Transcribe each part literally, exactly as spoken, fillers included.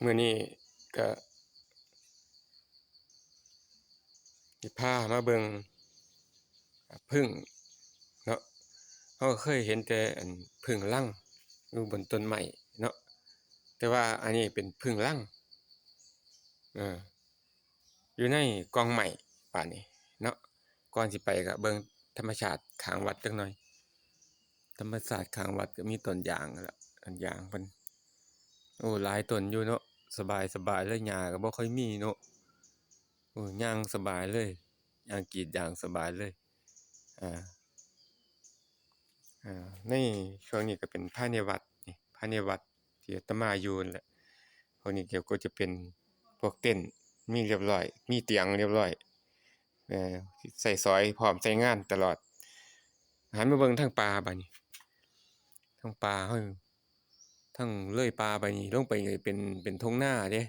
มื้อนี้ก็สิพามาเบิ่งผึ้งเนาะ เราเคยเห็นแต่อันผึ้งรังอยู่บนต้นไม้เนาะ แต่ว่าอันนี้เป็นผึ้งรัง เออ อยู่ในกองไม้ป่านนี้เนาะ ก่อนสิไปก็เบิ่งธรรมชาติข้างวัดจักหน่อย ธรรมชาติข้างวัดก็มีต้นยางนั่นล่ะ ต้นยางเพิ่น โอ้ หลายต้นอยู่เนาะ สบายสบายเลย หญ้าก็บ่ค่อยมีเนาะ โอ้ ย่างสบายเลย ย่างกรีดยางสบายเลย อ่า อ่า ในช่วงนี้ก็เป็นภายในวัดนี่ ภายในวัดที่อาตมาอยู่นั่นแหละ พวกนี้ก็จะเป็นพวกเต็นท์ มีเรียบร้อย มีเตียงเรียบร้อย เอ่อ ใช้สอยพร้อมใช้งานตลอด หันมาเบิ่งทางป่าบัดนี้ ทางป่าเฮา ทางเลยป่าไปนี่ ลงไปนี่เป็น เป็นทุ่งนาเด้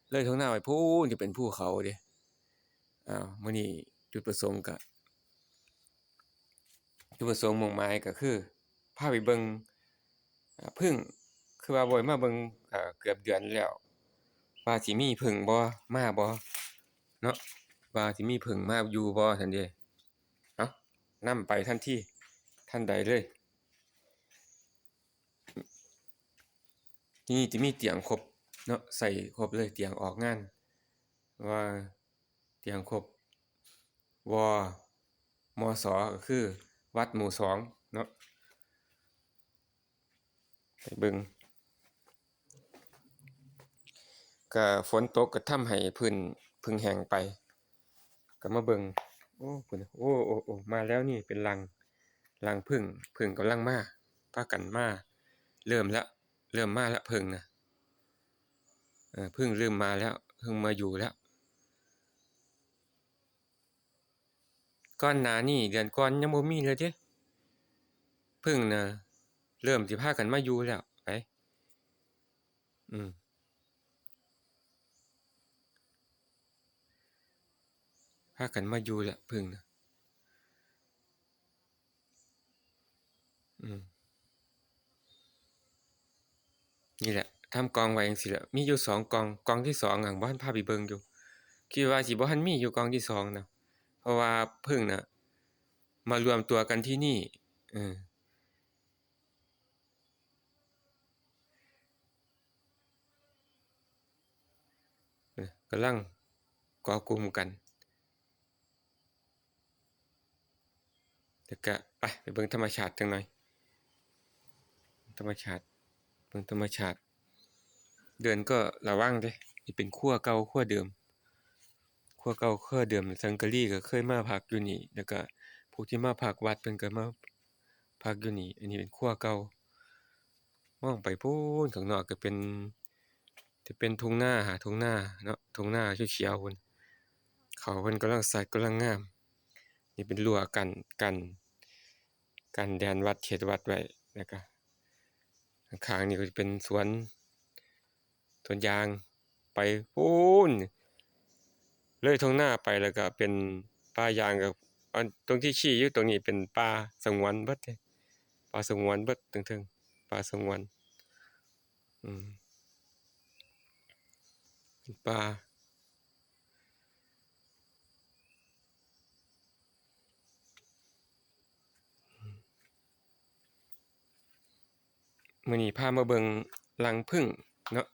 เลยทุ่งนาไปพู้นจะเป็นภูเขาเด้ อ้าว มื้อนี้จุดประสงค์ก็ จุดประสงค์มุ่งหมายก็คือ พาไปเบิ่ง อ่า ผึ้ง คือว่าบ่ได้มาเบิ่ง อ่า เกือบเดือนแล้ว ว่าสิมีผึ้งบ่ มาบ่ เนาะ ว่าสิมีผึ้งมาอยู่บ่ ซั่นเด้ เอ้า นำไปทันที ทันใดเลย ที่นี่จะมีเตียงครบเนาะ ใส่ครบเลย เตียงออกงาน ว่าเตียงครบ ว มส ก็คือวัดหมู่สองเนาะ ไปเบิ่ง ก็ฝนตกก็ทำให้พื้นผึ้งแห้งไป ก็มาเบิ่ง โอ้ พุ้นน่ะ โอ้ โอ้ โอ้ มาแล้วนี่ เป็นรัง รังผึ้ง ผึ้งกำลังมา พากันมา เริ่มละ เริ่มมาละผึ้งนะ เออ ผึ้งเริ่มมาแล้ว ผึ้งมาอยู่แล้ว ก่อนหน้านี้ เดือนก่อนยังบ่มีเลยเด้ ผึ้งน่ะ เริ่มสิพากันมาอยู่แล้ว ไป อืม พากันมาอยู่แล้วผึ้งน่ะ อืม นี่แหละ ทำกองไว้จั่งซี้แหละ มีอยู่สองกอง กองที่สองอะ บ่ทันพาไปเบิ่งอยู่ คิดว่าสิบ่ทันมีอยู่กองที่สองนะ เพราะว่าผึ้งน่ะ มารวมตัวกันที่นี่ เออ เออ กำลังก่อกลุ่มกัน แล้วก็ไป ไปเบิ่งธรรมชาติจังหน่อย ธรรมชาติ เบิ่งธรรมชาติ เดินก็ระวังเด้ นี่เป็นครัวเก่าครัวเดิม ครัวเก่าครัวเดิม สังกะรีก็เคยมาพักอยู่นี่ แล้วก็พวกที่มาพักวัดเพิ่นก็มาพักอยู่นี่ อันนี้เป็นครัวเก่า มองไปพู้นข้างนอกก็เป็น จะเป็นทุ่งนา ทุ่งนาเนาะ ทุ่งนาเขียวๆพู้น เขาเพิ่นกำลังสัดกำลังงาม นี่เป็นรั้วกั้น กั้น กั้นแดนวัดเขตวัดไว้ แล้วก็ข้างๆนี่ก็จะเป็นสวน สวนยาง ไปพู้น เลยทุ่งนาไปแล้วก็เป็นป่ายาง กับอันตรงที่ชี้อยู่ตรงนี้เป็นป่าสงวนเบิดเลย ป่าสงวนเบิดเทิงๆ ป่าสงวน อืม เป็นป่า มื้อนี้พามาเบิ่งรังผึ้งเนาะ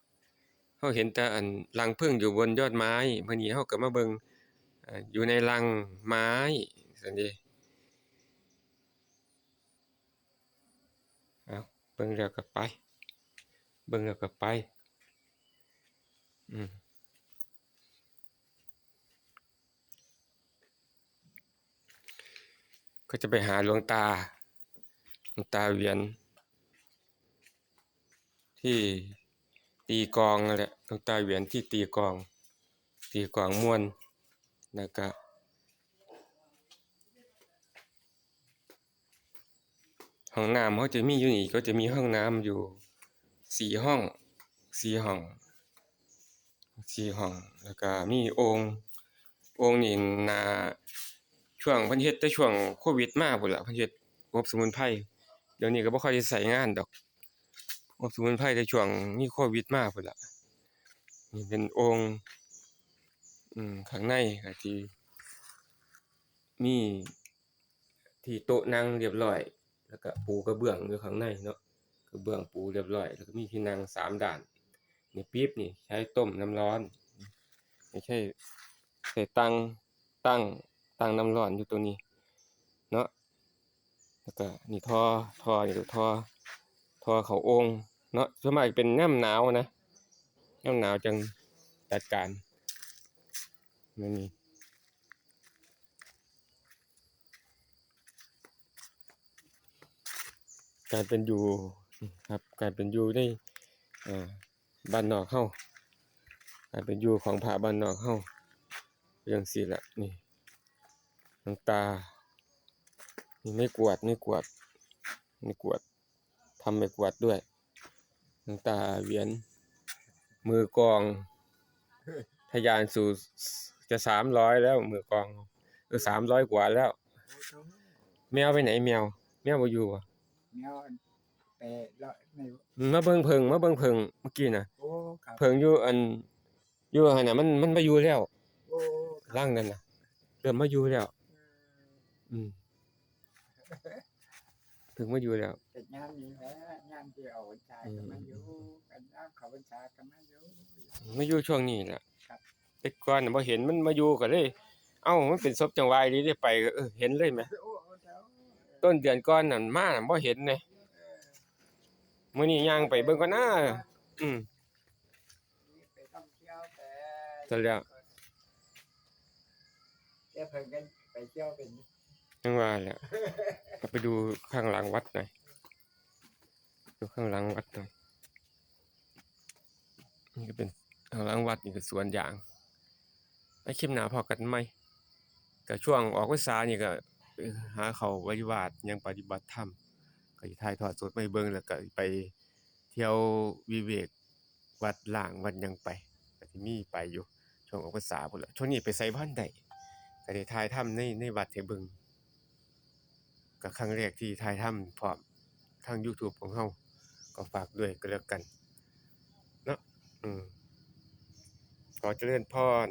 เราเห็นแต่อันรังผึ้งอยู่บนยอดไม้ มื้อนี้เราก็มาเบิ่ง เอ่อ อยู่ในรังไม้ ซั่นเด้ เอา เบิ่งแล้วก็ไป เบิ่งแล้วก็ไป อืม ก็จะไปหาหลวงตา หลวงตาเหวียน ที่ตีกลองนั่นแหละ หลวงตาเหวียนที่ตีกลอง ตีกลองม่วน แล้วก็ ห้องน้ำเขาจะมีอยู่นี่ ก็จะมีห้องน้ำอยู่สี่ห้อง สี่ห้อง สี่ห้อง แล้วก็มีโอ่ง โอ่งนี่น่า ช่วงเพิ่นเฮ็ดแต่ช่วงโควิดมาพู้นล่ะ เพิ่นเฮ็ดอบสมุนไพร เดี๋ยวนี้ก็บ่ค่อยได้ใช้งานดอก อบสมุนไพรแต่ช่วงมีโควิดมาพู้นล่ะ นี่เป็นโอ่ง อืม ข้างในก็สิมีที่โต๊ะนั่งเรียบร้อย แล้วก็ปูกระเบื้องอยู่ข้างในเนาะ กระเบื้องปูเรียบร้อย แล้วก็มีที่นั่งสามด้าน นี่ปี๊บนี่ใช้ต้มน้ำร้อน ไม่ใช่ใส่ตัง ตั้ง ตั้งน้ำร้อนอยู่ตรงนี้เนาะ แล้วก็นี่ท่อ ท่อนี่ก็ท่อ ท่อเข้าโอ่งเนาะ ส่วนมากเป็นยามหนาวนะ ยามหนาวจั่งจัดการ แนวนี้ การเป็นอยู่ครับ การเป็นอยู่ใน อ่า บ้านนอกเฮา การเป็นอยู่ของพระบ้านนอกเฮา จั่งซี้ล่ะ นี่ หลวงตา นี่ไม้กวาด ไม้กวาด ไม้กวาด ทำไม้กวาดด้วย หลวงตาเหวียน มือกลอง ทะยานสู่ จะสามร้อยแล้ว มือกลอง เออ สามร้อยกว่าแล้ว แมวไปไหนแมว แมวบ่อยู่บ่ แมวไปเลาะใน อืม มาเบิ่งผึ้ง มาเบิ่งผึ้งเมื่อกี้น่ะ โอ้ ครับ ผึ้งอยู่อัน อยู่หั่นน่ะ มัน มันบ่อยู่แล้ว โอ้ ครับ รังนั่นน่ะ เริ่มบ่อยู่แล้ว อืม อืม ผึ้งบ่อยู่แล้ว แต่ยามนี้แหละ ยามที่ออกพรรษาก็มาอยู่ อืม กันยามเข้าพรรษาก็มาอยู่ มาอยู่ช่วงนี้แหละ ครับ แต่ก่อนน่ะบ่เห็น มันมาอยู่ก็เลย เอ้า มันเป็นศพจังหวะอีหลีเด้ ไปก็ เออ เห็นเลยแหม โอ้ โอ้ เจ้า ต้นเดือนก่อนนั่นมาน่ะบ่เห็นเลย เออ มื้อนี้ย่างไปเบิ่งก่อนนะ อืม ไปท่องเที่ยวไป ซั่นแหล้ว เที่ยวเพิ่นกันไปเที่ยวเป็น จั่งว่าแหละ ก็ไปดูข้างหลังวัดหน่อย ดูข้างหลังวัดหน่อย นี่ก็เป็นข้างหลังวัด นี่ก็สวนยาง ไว้คลิปหน้าพ้อกันใหม่ ก็ช่วงออกพรรษานี่ก็ เอ่อ หาเข้าวัดวาดหยังปฏิบัติธรรม ก็สิถ่ายทอดสดมาให้เบิ่ง แล้วก็ไปเที่ยววิเวกวัดล้างวัดหยังไป ก็สิมีไปอยู่ช่วงออกพรรษาพู้นล่ะ ช่วงนี้ไปไสบ่ทันได้ ก็ได้ถ่ายทำใน ในวัดให้เบิ่ง ก็ครั้งแรกที่ถ่ายทำพร้อมทางยูทูบของเฮา ก็ฝากด้วยก็แล้วกันเนาะ อืม ขอเจริญพร